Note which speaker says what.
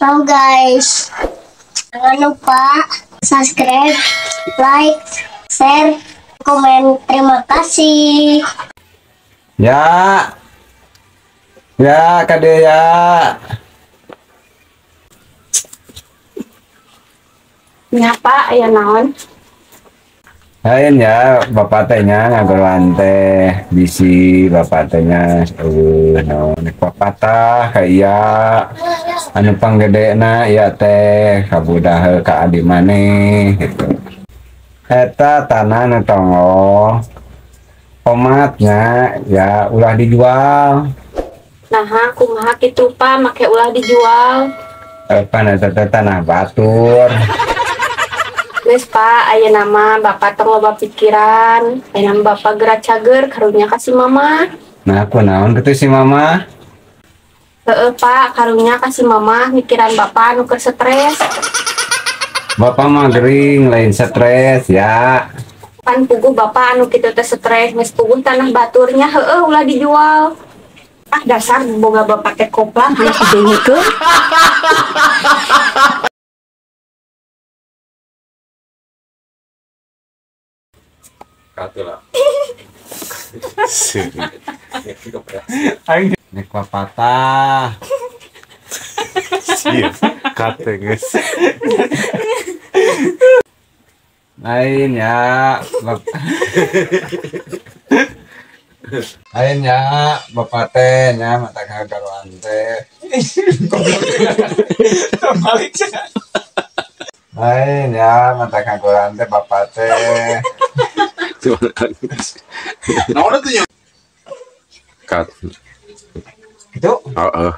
Speaker 1: Halo guys, jangan lupa subscribe, like, share, komen. Terima kasih.
Speaker 2: Ya, ya kade ya.
Speaker 3: Nyapa aya naon?
Speaker 2: Lain ya, bapak tehnya ngagoroan teh bisi bapak tehnya eueuh naon papatah ka iya anu panggedena ieu teh kabudah ka adi maneh gitu. Eta tanah nu tonggoh omatnya ya ulah dijual.
Speaker 3: Naha kumaha kitu Pak make ulah dijual?
Speaker 2: Pan eta teh tanah batur.
Speaker 3: Geus Pak, aya nama bapak tong loba pikiran, aya nama bapak geura cager karunya ka si mama.
Speaker 2: Nah, kunaon kitu si mama?
Speaker 3: Heeh Pak, karunya ka si mama mikiran bapak anu keur stres.
Speaker 2: Bapak mah gering lain stres ya.
Speaker 3: Pan puguh bapak anu kitu teh stres, geus puguh tanah baturnya heueuh ulah dijual. Ah dasar boga bapak teh koplang hayang didengekeun.
Speaker 2: Nek papatah.
Speaker 4: Iya, kate geus.
Speaker 2: Lain ya, lain ya, bapak teh nya mata kagaruan teh. Lain ya, mata kagaruan teh bapak teh.
Speaker 4: Naon atuh nya? Kat.
Speaker 2: Gitu?
Speaker 4: Heeh.